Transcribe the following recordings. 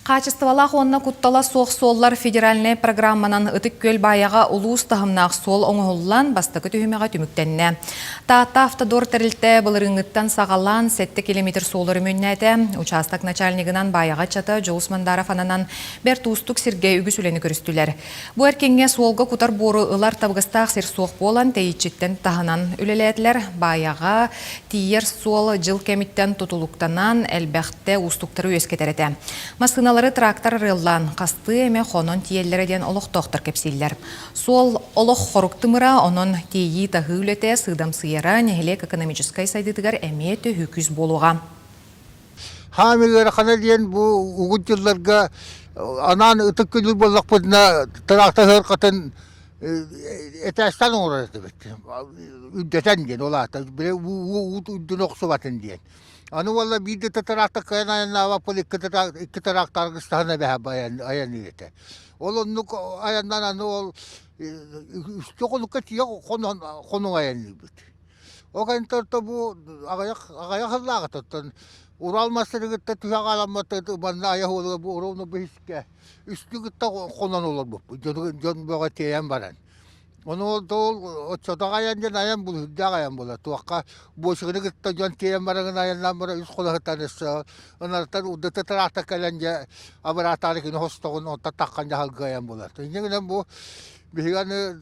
Хаачыстыбалаах уонна куттала суох суоллар федеральнай программанан Ытык Күөл Баайаҕа улуус таһымнаах суол оҥоһуллан, бастакы түһүмэҕэ түмүктэннэ. Таатта Автодор тэрилтэ былырыыҥҥыттан саҕалаан 7 километр суолу өрөмүөннээтэ. Учаастак начальнигынан Баайаҕа ыччата Дьулус Мандаров ананан бэрт уустук сиргэ үгүс үлэни көрүстүлэр. Бу эркиҥҥэ суолга кутар буору ылар табыгастаах сир суох буолан, тэйиччиттэн таһынан үлэлээтилэр. Баайаҕа тиийэр суол дьыл кэмиттэн тутулуктанан, элбэхтэ уустуктары үөскэтэр этэ. Массыыналары трактор арыаллаан, хастыы эмэ хонон тиийэллэрэ диэн олохтоохтор кэпсииллэр. Суол олох хорук тымыра, онон тиэйии-таһыы үлэтэ сыыдамсыйара нэһилиэк экономическай сайдыытыгар эмиэ төһүү күүс буолуоҕа. Хаамыы ыарахана диэн бу угут дьылларга анаан ытык күнүр буоллахпытына тыраахтар ыарахатын этээстээн оҥорор этибит. Үрдэтэн диэн ол аата били уу үрдүн охсубатын диэн. Аны уолла биир да тыраахтар кыайан айаннаабаппын икки тыраахтар аргыстаһан эбэһэ айанныыр этэ. Ол оннук айаннан аны ол үстэ хонукка тиийэ хонук айанныырбыт. Ол кэнниттэн бу аҕыйах аҕыйах сыллааҕыттан Урал массыыныгыттан түһэ хааламмыт манна айах уолугар бу ровно быһыскэ үстүү кытта хонон олорбуппут дьон дьон бөҕө тиэйэн баран. Ону ол ол оччотоох айан диэн айан булуһурдаах айан буолар. Туохха буочуканы кытта дьон тиэйэн бараҥын айаннаан баран үс холоһуттан өссө ынартан урдата тыраахта кэлэн дьэ абыраатаары кини хостоҕун онтон таххан дьаһалга айан буолар. Инньэ гынан бу Биһиги аны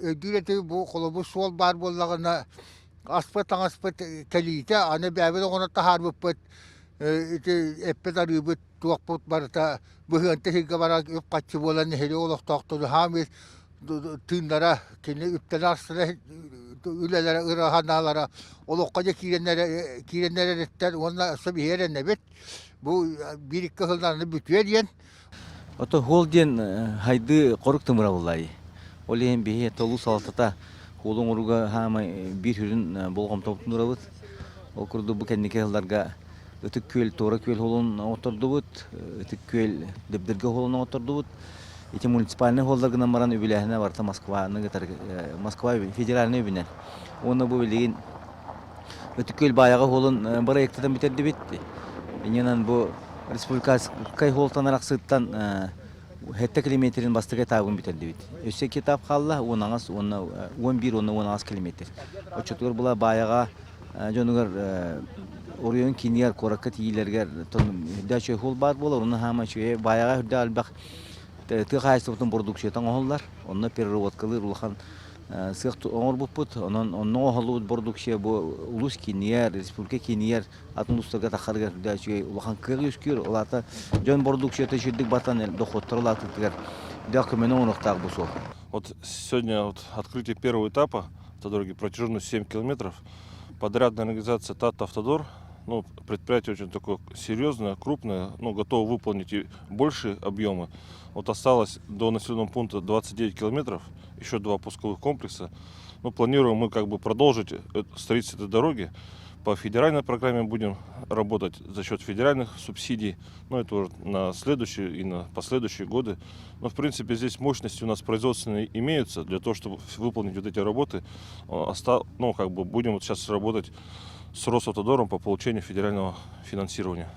өйдүүр этибит бу холобур суол баар буоллаҕына аспыт таҥаспыт кэлиитэ аны бэйэбит оҥорон таһаарбыппыт ити эппит арыыбыт туохпут барыта быһыанта сиргэ баран үп-харчы буолан нэһилиэк олохтоохтору хаамыы тыыннара кини үптэнэ-арсына үлэлэрэ ыра санаалара олоххо дьэ киирэннэрэ киирэннэрэриттэн уонна өссө биһиги эрэнэбит бу биир-икки сылынан аны бүтүө диэн. Ото хуол диэн хайды хорук тымыра буллай. Ол иһин биһи толуу салалтата хуолун оҥорууга хаамай биир сүрүн болҕомтобутун уурабыт. Ол курдук бу кэнники сылларга Ытык Күөл, Туора Күөл хуолун оҥоттордубут, Ытык Күөл Дэбдиргэ хуолун оҥоттордубут. Ити муниципальнай хуоллар гынан баран үбүлээһинэ барыта Москваны кытары Москва федеральнай үбүнэн. Уонна бу билигин Ытык Күөл Баайаҕа хуолун бырайыактатын бүтэрдибит. Иннинэн бу республиканскай хуолтан арахсыыттан 7 километрин бастакы этабын бүтэрдибит. Өссө икки этап хаалла, 10 уонна 11 уонна 10 километр. Оччотугар була Баайаҕа дьонугар оройуон киинигэр куоракка тиийиилэригэр үрдээх үчүгэй хуол баар буолар. Онно хаама үчүгэй Баайаҕа үрдээх элбэх тыа хаһаайыстыбатын бородууксуйата оҥоһуллар. Онно переработкалыыр улахан сыах оҥорбуппут. Онон онно оҥоһуллубут бородууксуйа бу улуус киинигэр, республика киинигэр атын улуустарга таххарыгар үрдээх үчүгэй улахан кыах үөскүүр. Ол аата дьон бородууксуйата үчүгэйдик батан дохуоттара улаатыытыгар үрдээх көмөнү оҥоруохтаах бу суол. Вот сегодня вот открытие первого этапа автодороги протяженностью 7 километров. Подрядная организация «Тата Автодор», ну, предприятие очень такое серьезное, крупное, ну, готово выполнить и большие объемы. Вот осталось до населенного пункта 29 километров, еще два пусковых комплекса. Ну, планируем мы как бы продолжить строительство этой дороги. По федеральной программе будем работать за счет федеральных субсидий. Но это уже на следующие и на последующие годы. Но, в принципе, здесь мощности у нас производственные имеются для того, чтобы выполнить вот эти работы. Ну, как бы будем вот сейчас работать с Росавтодором по получению федерального финансирования.